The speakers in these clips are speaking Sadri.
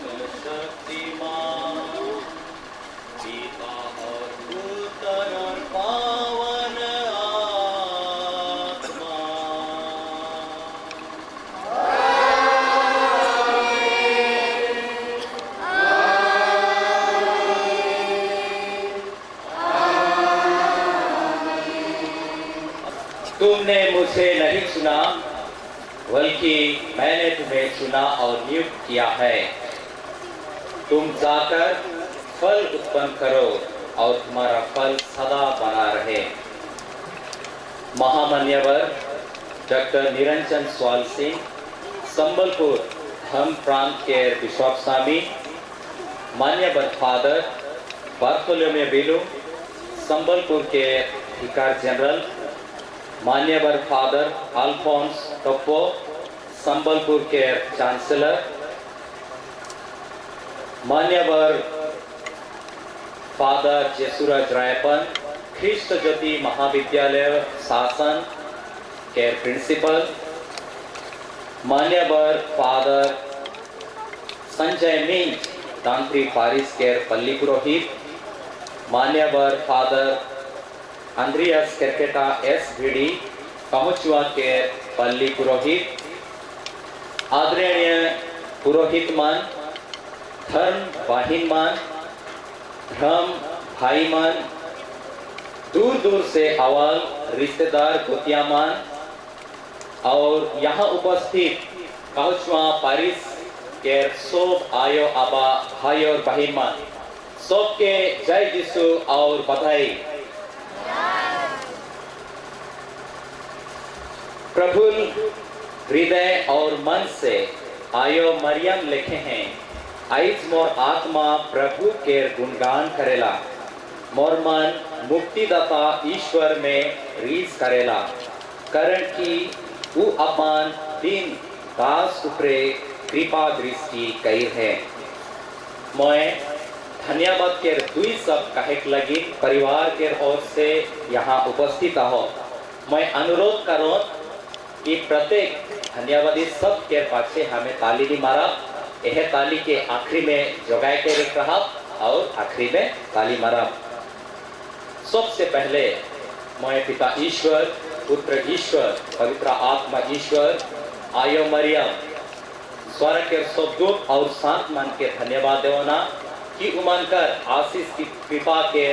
सर्वशक्तिमान पिता और पुत्र और पावन आत्मा। तुमने मुझे नहीं चुना, बल्कि मैंने तुम्हें चुना और नियुक्त किया है। तुम जाकर फल उत्पन्न करो और तुम्हारा फल सदा बना रहे। महामान्यवर डॉक्टर निरंजन स्वाल सिंह, संबलपुर धर्म प्रांत के बिशप स्वामी, मान्यवर फादर बार्थोलोम्यू बिलू, संबलपुर के विकार जनरल, मान्यवर फादर अल्फोंस टप्पो, संबलपुर के चांसलर, मान्यवर फादर जेसुराज रायपन, ख्रिस्त ज्योति महाविद्यालय शासन के प्रिंसिपल, मान्यवर फादर संजय मिंज, तांत्रिक पारिस के पल्ली पुरोहित, मान्यवर फादर आंद्रियास केरकेटा एस.वी.डी., कहुचुआ के पल्ली पुरोहित, आदरणीय पुरोहित मन, धर्म वाहिन मन, धर्म भाई मन, दूर दूर से अवल रिश्तेदार गोतियामान और यहाँ उपस्थित कहुचुआ पारिस के सोब आयो आबा भाई और बहिन मन, सबके जय जिसु और बधाई। प्रफुल्ल हृदय और मन से आयो मरियम लिखे हैं, आइज मोर आत्मा प्रभु के गुणगान करेला, मोर मन मुक्तिदाता ईश्वर में रीस करेला, कारण कि उ अपन दीन दास उपरे कृपा दृष्टि कई है। मैं धन्यवाद के दुई सब कहे लगी परिवार के ओर से यहाँ उपस्थित हो। मैं अनुरोध करो कि प्रत्येक धन्यवादी सब के पाछे हमें ताली नहीं मारा। यह ताली के आखिरी में जगाए के रख रहा और आखिरी में ताली मारा। सबसे पहले मैं पिता ईश्वर, पुत्र ईश्वर, पवित्र आत्मा ईश्वर, आयो मरियम, स्वर्ग के स्वर्गदूत और संत मन के धन्यवाद देवना कि उमन कर आशीष की कृपा के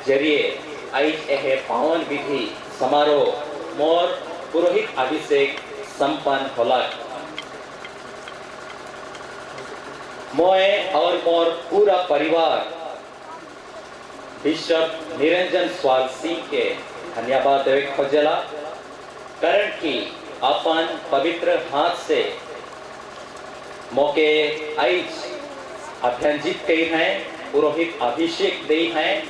जरिए आज यह पावन विधि समारोह मोर पुरोहित अभिषेक संपन्न होलक। मैं और मोर पूरा परिवार बिशप निरंजन स्वाल सिंह के धन्यवाद देवे खोजेला, कारण कि अपन पवित्र हाथ से मौके आइज अभ्यंजित कई हैं, पुरोहित अभिषेक दे हैं।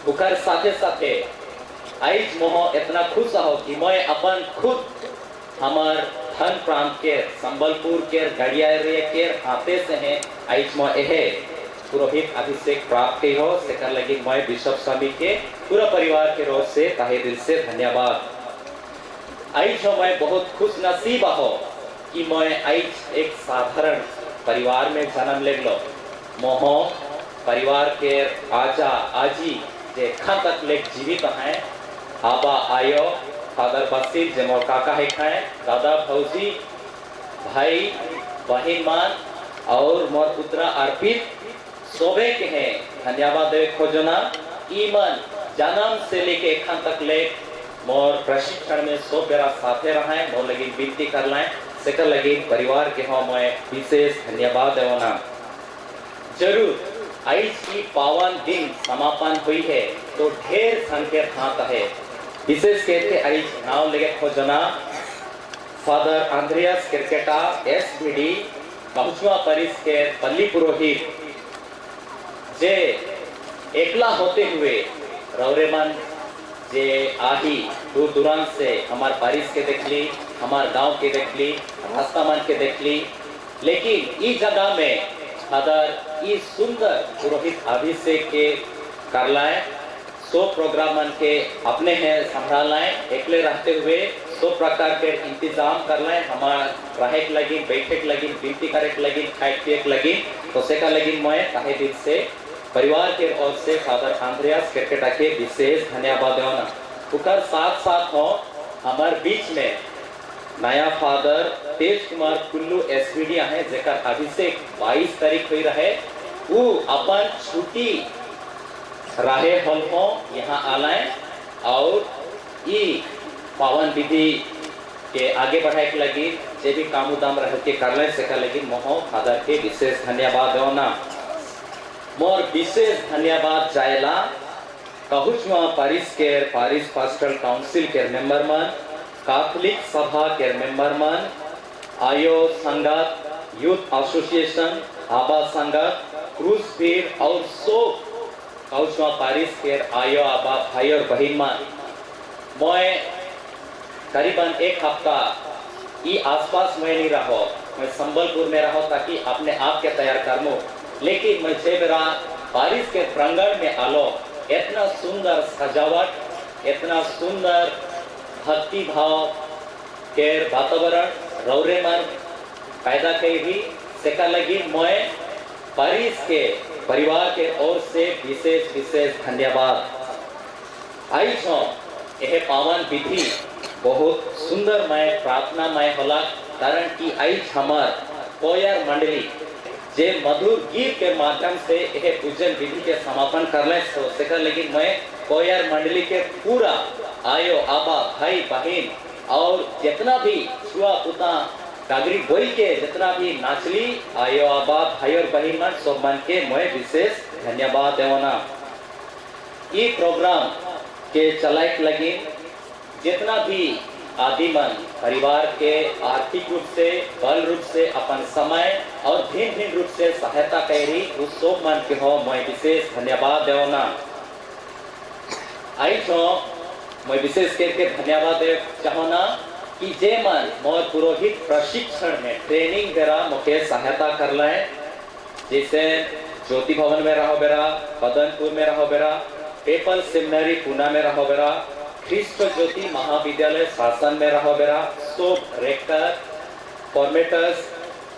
उकर साथे साथे आइज मोह इतना खुश हो कि मैं अपन खुद हमार धन प्रांत के संबलपुर के गड़िया एरिया के हाथे से हैं आइज मोह एहे पुरोहित अभिषेक प्राप्त की हो। सेकर लगी मैं बिशप स्वामी के पूरा परिवार के रोज से तहे दिल से धन्यवाद। आइज हो मैं बहुत खुश नसीब हो कि मैं आइज एक साधारण परिवार में जन्म ले लो। मोह परिवार के आजा आजी जे खान तक लेक जीवित हैं, आबा आयो फादर बसीर जे मोर काका है खाए, दादा भौजी भाई बहिन मान और मोर पुत्र अर्पित सोबे के हैं धन्यवाद देवे खोजना। ईमन जन्म से लेके एखान तक ले मोर प्रशिक्षण में सो बेरा साथे रहा है, मोर लगी विनती कर लाए, सेकर लगी परिवार के हो मैं विशेष धन्यवाद देवना। जरूर आइज की पावन दिन समापन हुई है तो ढेर संकेत हाथ है। विशेष कहते आइज नाव लेके खोजना फादर आंद्रियास क्रिकेटा एस.वी.डी., कहुचुआ परिस के पल्ली पुरोहित, जे एकला होते हुए रौरेमन जे आही दूर दुरांत से हमार पारिस के देख ली, हमार गांव के देख ली, रास्ता मन के देख ली, लेकिन इस जगह में फादर इस सुंदर पुरोहित अभिषेक के कर लाए, सो प्रोग्राम मन के अपने हैं संभाल लाए, एकले रहते हुए सब प्रकार के इंतजाम कर लें, हमार रहे के लगी, बैठे के लगी, विनती करे के लगी, खाए पिए के लगी। तो सेका लगी मैं तहे दिल से परिवार के ओर से फादर आंद्रियास केरकेटा के विशेष धन्यवाद देना। उकर साथ साथ हो हमार बीच में नया फादर तेज कुमार कुल्लू एसवीडी है, जेकर अभिषेक 22 तारीख हुई रहे। वो अपन छुट्टी रहे हल हो यहाँ आलाए और ई पावन विधि के आगे बढ़ाए के लगी जे भी काम उदाम रह के करले से कर लगी मोह फादर के विशेष धन्यवाद देना। मोर विशेष धन्यवाद जायला कहुचुआ पारिस के पारिस पास्टल काउंसिल के मेंबर मन, कैथोलिक सभा के मेंबर मन, आयो संगत, यूथ एसोसिएशन, आबा संगत, क्रूज भीड़ और सो कहुचुआ पारिस के आयो आबा भाई और बहन मन। मैं करीबन एक हफ्ता ई आसपास मैं नहीं रहो, मैं संबलपुर में रहो ताकि अपने आप के तैयार करमो। लेकिन मैं जे बेरा पारिस के प्रांगण में आलो, इतना सुंदर सजावट, इतना सुंदर भक्ति भाव के वातावरण रौरे मन पैदा कई भी सेका लगी मैं पारिस के परिवार के ओर से विशेष विशेष धन्यवाद। आई छो यह पावन विधि बहुत सुंदर मय प्रार्थना मय होला, कारण कि आई हमार कोयर मंडली जे मधुर गीत के माध्यम से यह पूजन विधि के समापन कर ले, तो सेकर लेकिन मैं कोयर मंडली के पूरा आयो आबा भाई बहन और जितना भी छुआ पुता नागरिक बोई के जितना भी नाचली आयो आबा भाई और बहन मन सब मन के मैं विशेष धन्यवाद देवना। ये प्रोग्राम के चलाए लगी जितना भी आदि मन परिवार के आर्थिक रूप से, बल रूप से, अपन समय और भिन्न भिन्न रूप से सहायता करी उस सब मन के हो मैं विशेष धन्यवाद देवना। आई छो मैं विशेष करके धन्यवाद दे चाहोना कि जे मन मोर पुरोहित प्रशिक्षण में ट्रेनिंग बेरा मोके सहायता कर लाए, जैसे ज्योति भवन में रहो बेरा, बदनपुर में रहो बेरा, पेपल सेमिनरी पूना में रहो बेरा, ख्रिस्त ज्योति महाविद्यालय शासन में रहो बेरा, सोब रेक्टर, फॉर्मेटर्स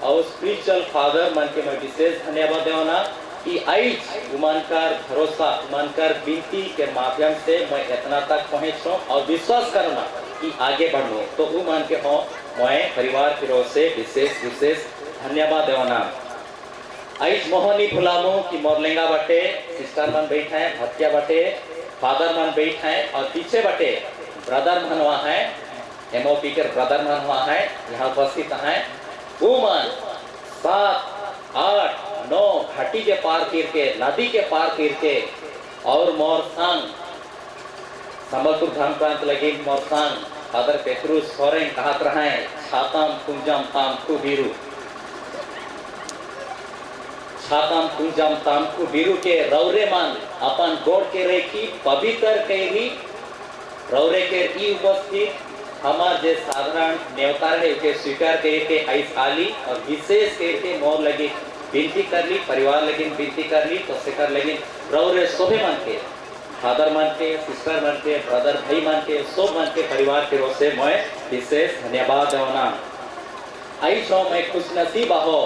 और स्पिरिचुअल फादर मन के मैं विशेष धन्यवाद देवना कि आइज उमानकर भरोसा उमानकर विनती के माध्यम से मैं इतना तक पहुँचूँ और विश्वास करना कि आगे बढ़ूँ, तो उमान के हो मैं परिवार की ओर से विशेष विशेष धन्यवाद देवना। आइज मोहनी भुलामो कि मोरलेंगा बटे सिस्टर मन बैठा है, भत्या बटे फादर मन बैठा है और पीछे बटे ब्रदर मन वहाँ है, एमओपी के ब्रदर मन वहाँ है, यहाँ उपस्थित हैं। वो मन 7 8 9 घाटी के पार कीर के, नदी के पार कीर के और मोर संग संबलपुर धर्म प्रांत लगी मोर संग फादर पेत्रुस सोरेन कहत रहे छाताम कुंजम ताम कुबीरू, छाताम कुंजम ताम कुबीरू के रौरे मन अपन गोड़ के रेखी पवित्र के रौरे के ई उपस्थित हमार जे साधारण न्योता रहे के स्वीकार करके आइस आली और विशेष करके मोर लगी विनती कर ली, परिवार लगी विनती कर ली, तो स्वीकार लगी रौरे सोभे मन के फादर मन के, सिस्टर मन के, ब्रदर भाई मन के, सब मन के परिवार के ओर से मैं विशेष धन्यवाद देवना। आई छो मैं खुश नसीब हो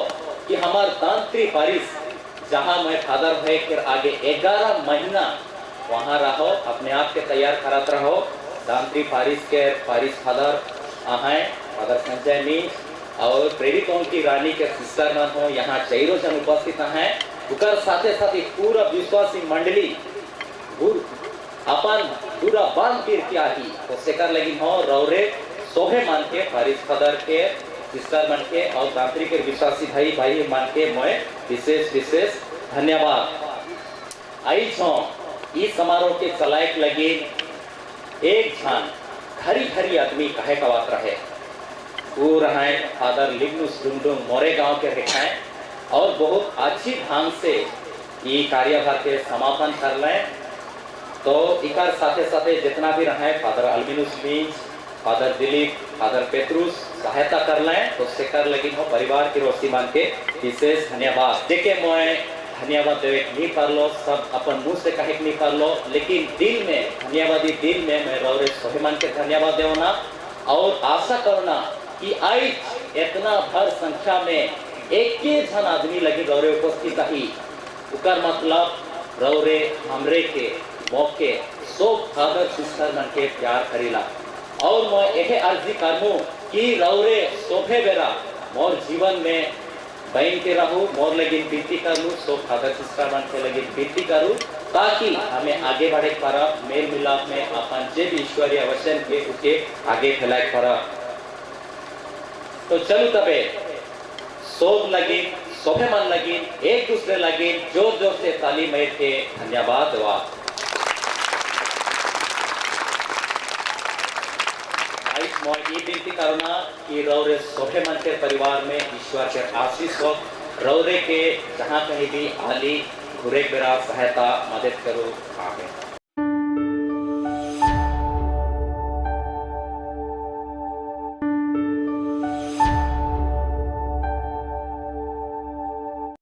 कि हमार तांत्रिक पारिस जहाँ मैं फादर भाई के आगे 11 महीना वहाँ रहो, अपने आप के तैयार करत रहो। दांत्री पारिस के पारिस फादर आए फादर संजय मीज और प्रेरितों की रानी के सिस्टर मन हो यहाँ चैरो जन उपस्थित हैं। उकर साथे साथे पूरा विश्वासी मंडली अपन पूरा बांध पीर के आही तो सेकर लगी हो रौरे सोहे मन के पारिस फादर के सिस्टर मन के और दांत्री के विश्वासी भाई भाई मन के मैं विशेष विशेष धन्यवाद। आई छो इस समारोह के चलायक लगी एक झान घरी घरी आदमी कहे का बात रहे वो रहे फादर लिग्नुस डुमडुम मोरे गांव के रेखाएं और बहुत अच्छी ढंग से ये कार्यभार के समापन कर लें। तो इकार साथे साथे जितना भी रहे फादर अल्बिनुस बीज, फादर दिलीप, फादर पेत्रुस सहायता कर लें तो सेकर लगी हो परिवार की रोशनी मान के विशेष धन्यवाद। देखे मैं धन्यवाद देवे नहीं कर लो, सब अपन मुंह से कहे नहीं कर लो, लेकिन दिल में धन्यवादी दिल में मैं रौरे सोहेमान के धन्यवाद देवना। और आशा करना कि आज इतना भर संख्या में एक झन आदमी लगी रौरे उपस्थित आही, उकर मतलब रौरे हमरे के मौके सो फादर सिस्टर मन के प्यार करेला। और मैं यह अर्जी करमू कि रौरे सोभे बेरा मोर जीवन में बहन के रहू, मोर लगिन विनती करू, सो फादर सिस्टर मन के लगिन विनती करू, ताकि हमें आगे बढ़े पारा, मेल मिलाप में अपन जे भी ईश्वरीय वचन के उके आगे फैलाए पारा। तो चलो तबे सोब लगिन, सोभे मन लगिन, एक दूसरे लगिन जोर जोर से ताली मार के धन्यवाद वा। मैं ये विनती करना कि रौरे सोभे मन के परिवार में ईश्वर के आशीष हो, रौरे के जहाँ कहीं भी आली घुरे बेरा सहायता मदद करो। आमीन।